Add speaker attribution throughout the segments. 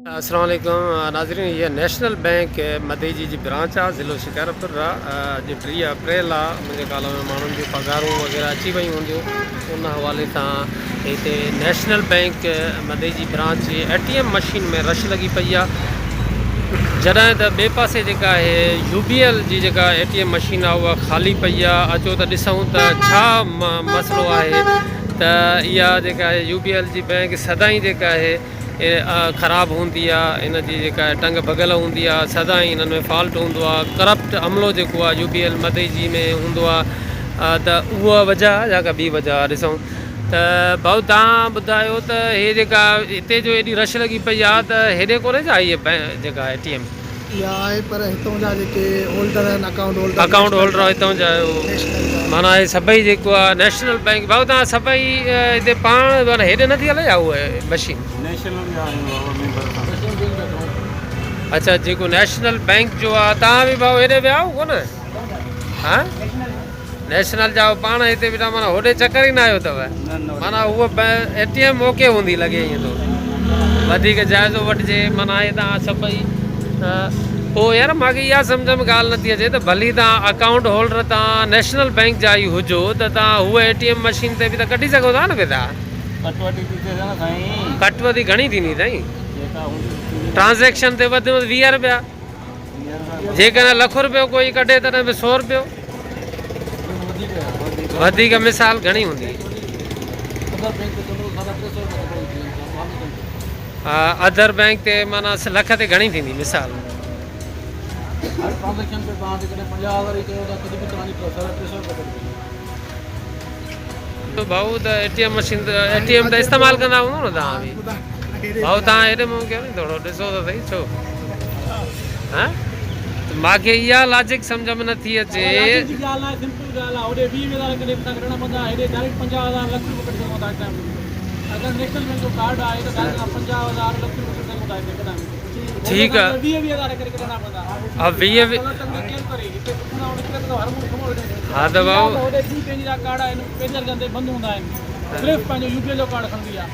Speaker 1: السلام عليڪم ناظرين هي نيشنل بينڪ مديجي جي برانچ آ ضلعو شڪارپور آ اڄ 30 اپريل آ منهنجي خيال ۾ ماڻهن جون پگهارون وغيره اچي ويون هونديون ان حوالي سان هتي نيشنل بينڪ مديجي برانچ جي اي ٽي ايم مشين ۾ رش لڳي پئي آ جڏهن ته ٻئي پاسي جيڪا آهي يو بي ايل جي جيڪا اي ٽي ايم مشين آ اها خالي پئي آ اچو ته ڏسون ته ڇا مسئلو آهي ته اها جيڪا آهي يو بي ايل جي بينڪ سدائين جيڪا آهي خراب هوندي آ ان جي جيڪا ٽنگ ڀڳل هوندي آ سدائين انهن ۾ فالٽ هوندو آ ڪرپٽ عملو جيڪو آ يو بي ايل مدئجي ۾ هوندو آ ته اها وجه آ يا ڪا ٻي وجه آ ڏسون ته ڀائو تان ٻڌايو ته هي جيڪا هتي جو ايڏي رش لڳي پئي آ ته هيڏي ڪونهي ڇا هي جيڪا اي ٽي ايم.
Speaker 2: اها آهي پر هتون جا جيڪي هولڊر آهن اڪائونٽ هولڊر
Speaker 1: اڪائونٽ هولڊر هتون جا آهيو معنيٰ هي سڀئي جيڪو آهي نيشنل بينڪ ڀائو تان سڀئي هتي پاڻ معنيٰ هيڏي نٿي هلي ڇا اها مشين
Speaker 3: نيشنل جا آهيون بابا ميمبر اسان.
Speaker 1: اڇا جيڪو نيشنل بينڪ جو آهي تان به ڀائو هيڏي ويا آهيو ڪونه ها نيشنل جا پاڻ هتي بيٺا معنيٰ هوڏي چڪر ئي نه آيو اٿو معنيٰ هوء اي ٽي ايم اوڪي هوندي لڳي ائين ٿو وڌيڪ جائزو وٺجي معنيٰ هي تان سڀئي ته پوء يار ماکي اها سمجھ ۾ ڳالهه نٿي اچي ته ڀلي تان اڪائونٽ هولڊر تان نيشنل بينڪ جا ئي هجو ته تان هوء اي ٽي ايم مشين تي به ته ڪڍي سگهو ٿا نه پيسا.
Speaker 3: ڪٽوتي ٿي ٿئي نه سائين.
Speaker 1: ڪٽوتي گهڻي ٿيندي سائين.
Speaker 3: جيڪا هوندي
Speaker 1: ٽرانزيڪشن تي وڌ ۾ وڌ 20 رپيا. جيڪڏهن لک روپيو ڪوئي ڪڍي تڏهن به سو روپيو وڌيڪ مثال گهڻي هوندي. ادر بينڪ تي معنيٰ لک تي گهڻي ٿيندي مثال. ڀائو ته اي ٽي ايم مشين ته اي ٽي ايم ته استعمال ڪندا هوندو نه توهان به ڀائو توهان هيڏي منهن ڪيو ني ٿورو ڏسو ته سهي ڇو ها ماکي اها لاجڪ سمجھ ۾ نٿي اچي.
Speaker 4: لاجڪ جي ڳالهه ناهي سمپل ڳالهه آهي هوڏي 20 هزار ڪڏهن پئسا ڪڍڻا پوندا هيڏي ڊائريڪٽ 50 هزار لک روپيو ڪڍي سگهون ٿا هتان اگر نيشنل بينڪ جو ڪارڊ آهي ته ڊائريڪٽ اسان 50 هزار لک روپيو ڪڍي سگهون ٿا هتي ڪڏهن
Speaker 1: ٺيڪ آ
Speaker 4: 20 20 هزار ڪري ڪڍڻا پوندا
Speaker 1: ها 20 ها ته ڀائو
Speaker 4: هوڏي ٻي پنهنجي جا ڪارڊ آهن پنهنجي تاريخ تي بند هوندا آهن صرف پنهنجو يو پي ايل جو ڪارڊ کڻندي آهي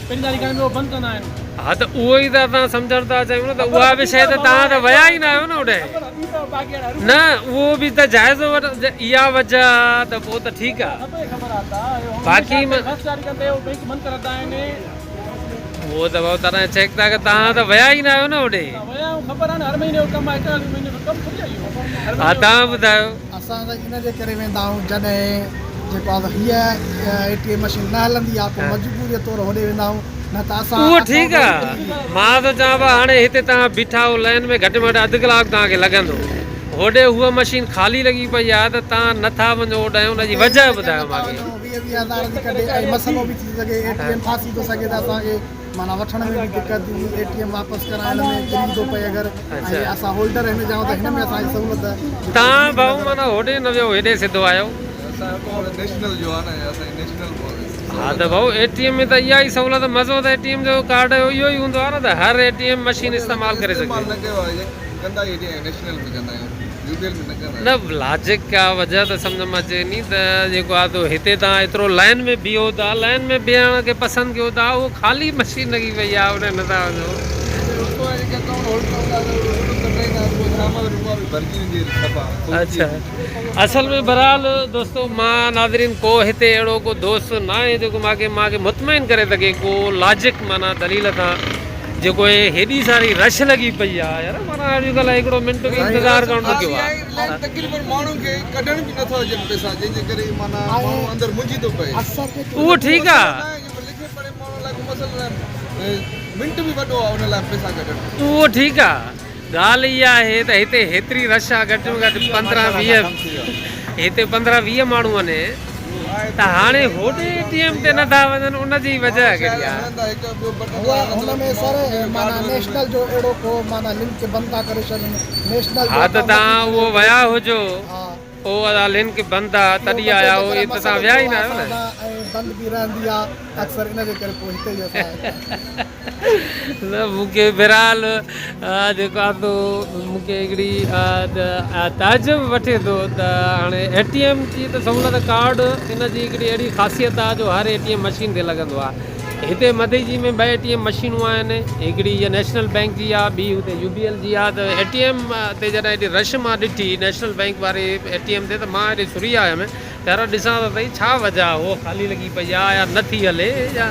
Speaker 4: پنهنجي تاريخ ۾ اهو بند ڪندا آهن.
Speaker 1: ها ته اهو ئي ته اسان سمجهڻ ٿا چاهيون نه ته اها به شيء ته توهان ته ويا ئي نه آهيو نه اوڏانهن نه اهو به ته جائزو وٺ اها وجه آ ته پوء ته ٺيڪ آ باقي اهو ته ڀائو تڏهن چيڪ ٿا ڪيو توهان ته ويا ئي نه آهيو نه اوڏي. ها توهان ٻڌايو.
Speaker 2: اسان ته ان جي ڪري ويندا آهيون جڏهن جيڪو آهي هيء اي ٽي ايم مشين نه هلندي آهي پوء مجبوريء طور هوڏي ويندا آهيون نه ته اسان
Speaker 1: اهو ٺيڪ آ مان ٿو چوان پيو هاڻي هتي توهان بيٺا آهيو لائين ۾ گهٽ ۾ گهٽ اڌ ڪلاڪ توهان کي لڳندو هوڏي هوء مشين خالي لڳي پئي آهي ته توهان نه ٿا وڃو اوڏانهن ان جي وجهه ٻڌايو مان کي.
Speaker 2: ويهه ويهه هزار جي ڪڍي ۽ مسئلو به ٿي سگهي اي ٽي ايم ڦاسي ٿو سگهي ته اسان کي معنيٰ وٺڻ ۾ به دقت ٿيندي اي ٽي ايم واپس ڪرائڻ ۾ ڪري ٿو پئي اگر ۽ اسان هولڊر هن جا آهيون ته هن ۾ اسان کي سهولت
Speaker 1: تان ڀائو معنيٰ هوڏي نه ويو هيڏي سڌو آيو.
Speaker 5: اسان جو اڪائونٽ نيشنل جو آهي نه اسان جي نيشنل
Speaker 1: ها ته ڀائو اي ٽي ايم ۾ ته اها ئي سهولت مزو ته اي ٽي ايم جو ڪارڊ جو اهو ئي هوندو آهي نه ته هر اي ٽي ايم مشين استعمال ڪري سگهجي.
Speaker 5: استعمال نه ڪيو آهي ڪندا ئي اي نيشنل ۾ ڪندا آهيون يو بي ايل ۾ نه ڪندا
Speaker 1: نه لاجڪ ڪا وجه ته سمجھ ۾ اچي ني ته جيڪو آ تو هتي تان ايترو لائن ۾ بيهو ٿا لائن ۾ بيهڻ کي پسند ڪيو ٿا اهو خالي مشين لڳي پئي آ ان نه ٿا وڃو. اڇا اصل ۾ بھرحال دوستو مان ناظرين ڪو هتي اهڙو ڪو دوست ناهي جيڪو ماکي ماکي مطمئن ڪري سگهي ڪو لاجڪ معنيٰ دليل سان جيڪو هي هيڏي ساري رش لڳي پئي آ يار معنيٰ اڄ ڪلهه هڪڙو منٽ به انتظار ڪرڻ ڏکيو آ.
Speaker 5: لائن تقريبن ماڻهن کي ڪڍڻ به نٿا اچن پئسا جنهن جي ڪري معنيٰ ماڻهو اندر منجهي ٿو پئي.
Speaker 1: اهو ٺيڪ آ.
Speaker 5: لکي پڙهي ماڻهو لاء ڪو مسئلو ناهي منٽ به وڏو آ ان لاء پئسا ڪڍڻ.
Speaker 1: اهو ٺيڪ آ ڳالهه اها آهي ته هتي هيتري رش آ گهٽ ۾ گهٽ 15 20 هتي 15 20 ماڻهو آهن ته هاڻي هوڏي اي ٽي ايم تي نه ٿا وڃن ان جي وجهه ڪهڙي آ.
Speaker 2: هو هن ۾ سر معنيٰ نيشنل جو اهڙو ڪو معنيٰ لنڪ بند ٿا ڪري ڇڏن نيشنل
Speaker 1: ها ته تان اهو ويا هجو پوء ادا لنڪ بند آ تڏي آيا هو اي ته تان ويا ئي نه آهيو نه.
Speaker 2: ۽ بند به رهندي آ اڪثر ان جي ڪري پوء هتي ئي اسان
Speaker 1: نه مون کي بھرحال جيڪو آ سو مون کي هڪڙي تعجب وٺي ٿو ته هاڻي اي ٽي ايم جي ته سهولت ڪارڊ ان جي هڪڙي اهڙي خاصيت آ جو هر اي ٽي ايم مشين تي لڳندو آ. هتي مدئجي ۾ ٻه اي ٽي ايم مشينون آهن هڪڙي هيء نيشنل بئنڪ جي آهي ٻي هتي يو بي ايل جي آهي ته اي ٽي ايم تي جڏهن ايڏي رش مان ڏٺي نيشنل بئنڪ واري اي ٽي ايم تي ته مان ايڏي سري آيم ته يار ڏسان ته سهي ڇا وجه آهي هوء خالي لڳي پئي آهي يا نه ٿي هلي يا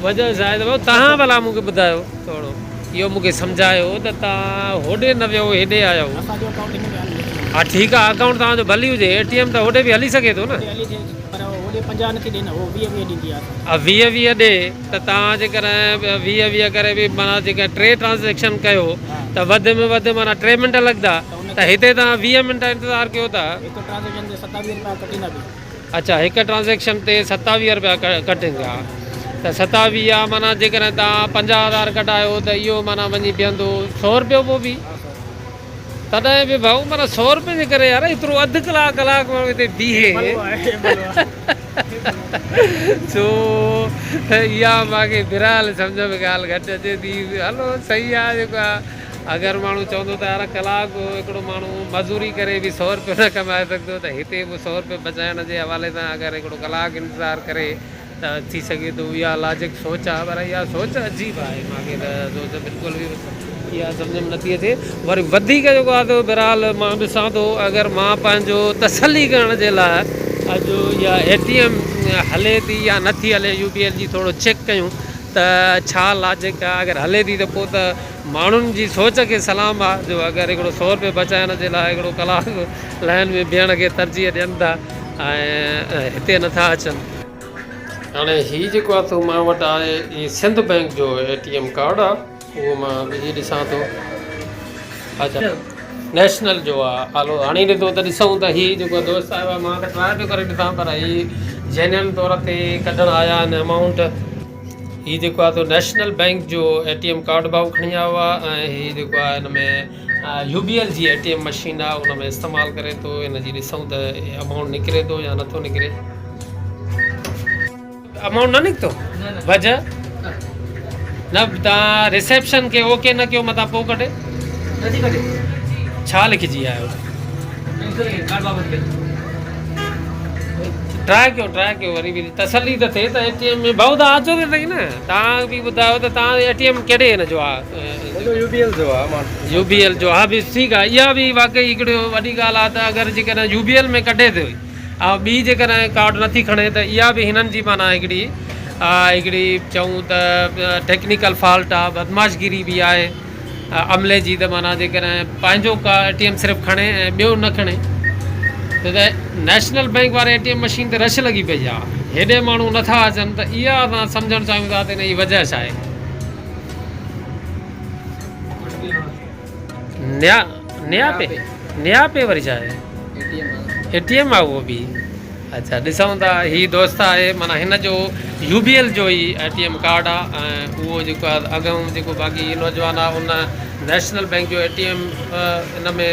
Speaker 1: وجه ڇا آهي ته تهان ڀلا مون کي ٻڌايو ٿورو اهو مون کي سمجهايو ته تهان هوڏي نه ويو هيڏي آيا آهيو.
Speaker 4: اسان جو اڪائونٽ هن ۾ آهي.
Speaker 1: ها ٺيڪ آهي اڪائونٽ توهان جو ڀلي هجي اي ٽي ايم ته هوڏي به هلي سگهي ٿو نه.
Speaker 4: هلي ٿي پر هوڏي 50 نٿي ڏي نه هو 20 20 ڏيندي آهي.
Speaker 1: ها 20 20 ڏي ته توهان جيڪڏهن 20 20 ڪري به معنيٰ جيڪڏهن ٽي ٽرانزيڪشن ڪيو ته وڌ ۾ وڌ معنيٰ 3 منٽ لڳندا ته هتي توهان 20 منٽ انتظار ڪيو ٿا.
Speaker 4: هڪ ٽرانزيڪشن تي 27 رپيا ڪٽيندا به.
Speaker 1: اڇا هڪ ٽرانزيڪشن تي 27 رپيا ڪٽيندا ته 27 معنيٰ جيڪڏهن توهان 50 هزار ڪڍايو ته اهو معنيٰ وڃي بيهندو 100 رپيو پوء به. تڏهن به ڀائو معنيٰ سو روپين جي ڪري يار ايترو اڌ ڪلاڪ ڪلاڪ ماڻهو هتي بيهي سو اها مانکي بهرحال سمجهه ۾ ڳالهه گهٽ اچي ٿي هلو صحيح آهي جيڪو آهي اگر ماڻهو چوندو ته يار ڪلاڪ هڪڙو ماڻهو مزوري ڪري به سو روپيو نه ڪمائي سگهندو ته هتي به سو روپيو بچائڻ جي حوالي سان اگر هڪڙو ڪلاڪ انتظار ڪري ته ٿي سگهي ٿو اها لاجڪ سوچ آهي پر اها سوچ عجيب آهي مان کي ته سوچ بلڪل به اها سمجهه ۾ نٿي اچي وري وڌيڪ جيڪو آهي سو بهرحال مان ڏسان ٿو اگر مان پنهنجو تسلي ڪرڻ جي لاء اڄ اها اي ٽي ايم هلي ٿي يا نٿي هلي يو بي ايل جي ٿورو چيڪ ڪيون ته ڇا لاجڪ آهي اگر هلي ٿي ته پوء ته ماڻهن جي سوچ کي سلام آهي جو اگر هڪڙو سو روپيو بچائڻ جي لاء هڪڙو ڪلاڪ لائن ۾ بيهڻ کي ترجيح ڏين ٿا ۽ هتي نٿا اچن. هاڻي هي جيڪو آ سو مان وٽ آهي هي سنڌ بئنڪ جو اي ٽي ايم ڪارڊ آ اهو مان وجهي ڏسان ٿو اچا نيشنل جو آ هلو هڻي ڏٺو ته ڏسون ته هي جيڪو دوست آيو آ مان ته ٽرائي پيو ڪري ڏسان پر هي جينين طور تي ڪڍڻ آيا آهن امائونٽ هي جيڪو آ سو نيشنل بئنڪ جو اي ٽي ايم ڪارڊ ڀائو کڻي آيو آ ۽ هي جيڪو آ هن ۾ يو بي ايل جي اي ٽي ايم مشين آ ان ۾ استعمال ڪري ٿو ان جي ڏسون ته امائونٽ نڪري ٿو يا نٿو نڪري. امائونٽ نه نڪتو وجه نه تان ريسيپشن کي اوڪي نه ڪيو متان پو ڪٽي ڇا لکجي آيو ٽرائي ڪيو ٽرائي ڪيو وري به تسلي ته ٿئي ته اي ٽي ايم ۾ ڀائو تان اچو ته سهي نه تان به ٻڌايو ته تان اي ٽي ايم ڪهڙي هن جو آ
Speaker 3: منهنجو يو بي ايل جو آ مان
Speaker 1: يو بي ايل جو ها به ٺيڪ آ اها به واقعي هڪڙي وڏي ڳالهه آ ته اگر جيڪڏهن يو بي ايل ۾ ڪڍي ٿو ۽ ٻي جيڪڏهن ڪارڊ نٿي کڻي ته اها به هنن جي معنيٰ هڪڙي هڪڙي چئون ته ٽيڪنيڪل فالٽ آ بدمعاشگيري به آهي عملي جي ته معنيٰ جيڪڏهن پنهنجو ڪا اي ٽي ايم صرف کڻي ۽ ٻيو نه کڻي ته نيشنل بئنڪ واري اي ٽي ايم مشين تي رش لڳي پئي آ هيڏي ماڻهو نٿا اچن ته اها اسان سمجهڻ چاهيون ٿا ته ان جي وجه ڇا آهي نيا نيا پي نيا پي وري ڇا آهي اي ٽي ايم آهي اهو به اچھا ڏسون ٿا هي دوست آهي معنيٰ هن جو يو بي ايل جو ئي اي ٽي ايم ڪارڊ آهي ۽ اهو جيڪو آهي اڳئون جيڪو باقي نوجوان آهي ان نيشنل بينڪ جو اي ٽي ايم ان ۾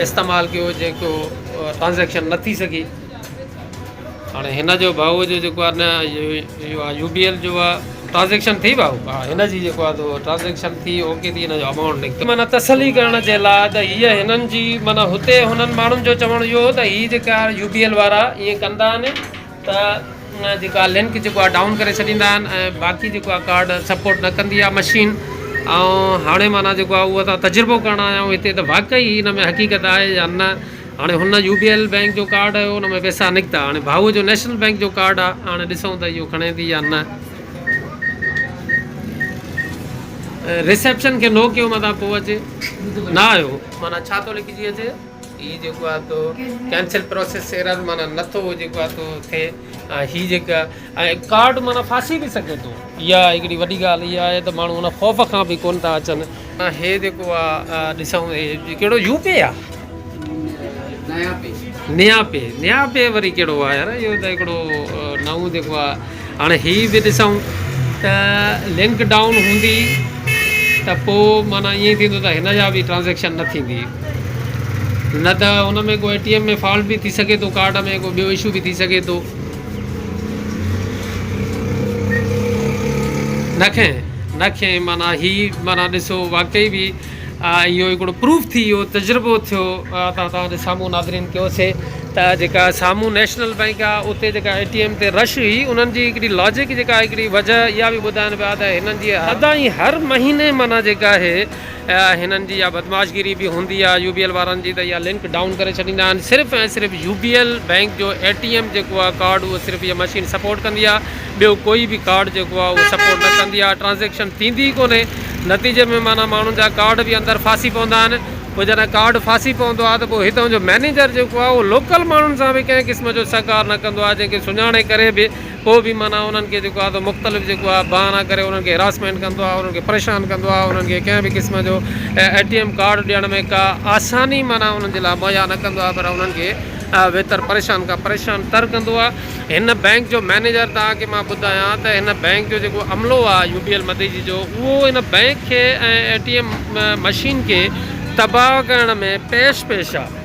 Speaker 1: استعمال ڪيو جيڪو ٽرانزيڪشن نه ٿي سگهي هاڻي هن جو ڀائو جو جيڪو آهي نه اهو آهي يو بي ايل جو آهي ٽرانزيڪشن ٿي ڀائو ها هن جي جيڪو آهي سو ٽرانزيڪشن ٿي اوڪي ٿي هن جو امائونٽ نڪتو معنيٰ تسلي ڪرڻ جي لاء ته هيء هنن جي معنيٰ هتي هنن ماڻهن جو چوڻ اهو هو ته هي جيڪا يو بي ايل وارا ائين ڪندا آهن ته جيڪا لنڪ جيڪو آهي ڊائون ڪري ڇڏيندا آهن ۽ باقي جيڪو آهي ڪارڊ سپورٽ نه ڪندي آهي مشين ۽ هاڻي معنيٰ جيڪو آهي اهو اسان تجربو ڪرڻ آيا آهيون هتي ته واقعي ان ۾ حقيقت آهي يا نه هاڻي هن يو بي ايل بئنڪ جو ڪارڊ هيو ان ۾ پئسا نڪتا هاڻي ڀائوء جو نيشنل بئنڪ جو ڪارڊ آ هاڻي ڏسون ته اهو کڻي ٿي يا نه. ريسيپشن کي نو ڪيو متان پوء اچي نه آيو معنيٰ ڇا ٿو لکجي اچي هي جيڪو آ تو ڪينسل پروسيس ايرر معنيٰ نٿو جيڪو آ تو ٿئي هي جيڪا ۽ ڪارڊ معنيٰ ڦاسي به سگهي ٿو اها هڪڙي وڏي ڳالهه اها آهي ته ماڻهو ان خوف کان به ڪونه ٿا اچن. هي جيڪو آ ڏسون هي ڪهڙو يو پي آ نيا پي نيا پي نيا پي وري ڪهڙو آ يار اهو ته هڪڙو نئون جيڪو آ هاڻي هي به ڏسون ته لنڪ ڊائون هوندي ته پو معنيٰ ائين ٿيندو ته هن جا به ٽرانزيڪشن نه ٿيندي نه ته ان ۾ ڪو اي ٽي ايم ۾ فالٽ به ٿي سگهي ٿو ڪارڊ ۾ ڪو ٻيو اشو به ٿي سگهي ٿو نه کين نه کين معنيٰ هي معنيٰ ڏسو واقعي به اهو هڪڙو پروف ٿي ويو تجربو ٿيو تان توهان جي سامهون ناظرين ڪيوسي ته جيڪا سامهون نيشنل بئنڪ آ اتي جيڪا اي ٽي ايم تي رش هئي انهن جي هڪڙي لاجڪ جيڪا هڪڙي وجه اها به ٻڌائن پيا ته هنن جي سدائين هر مهيني معنيٰ جيڪا آهي هنن جي اها بدمعاشگيري به هوندي آ يو بي ايل وارن جي ته اها لنڪ ڊائون ڪري ڇڏيندا آهن صرف ۽ صرف يو بي ايل بئنڪ جو اي ٽي ايم جيڪو آ ڪارڊ اهو صرف اها مشين سپورٽ ڪندي آ ٻيو ڪوئي به ڪارڊ جيڪو آ اهو سپورٽ نه ڪندي آ ٽرانزيڪشن ٿيندي ئي ڪونهي نتيجي ۾ معنيٰ ماڻهن جا ڪارڊ به اندر ڦاسي پوندا آهن پوء جڏهن ڪارڊ ڦاسي پوندو آهي ته پوء هتان جو مئنيجر جيڪو آهي اهو لوڪل ماڻهن سان به ڪنهن قسم جو سهڪار نه ڪندو آهي جنهن کي سڃاڻي ڪري به پوء به معنيٰ انهن کي جيڪو آهي ته مختلف جيڪو آهي بهانا ڪري انهن کي هراسمينٽ ڪندو آهي انهن کي پريشان ڪندو آهي انهن کي ڪنهن به قسم جو اي ٽي ايم ڪارڊ ڏيڻ ۾ ڪا آساني معنيٰ انهن جي لاء مهيا نه ڪندو آهي پر انهن کي ويتر پريشان کان پريشان تر ڪندو آهي. هن بئنڪ جو مئنيجر توهان کي مان ٻڌايان ته هن بئنڪ جو جيڪو عملو آهي يو بي ايل مديجي جو اهو هن بئنڪ کي ۽ اي ٽي ايم مشين کي تباهه ڪرڻ ۾ پيش پيش آهي.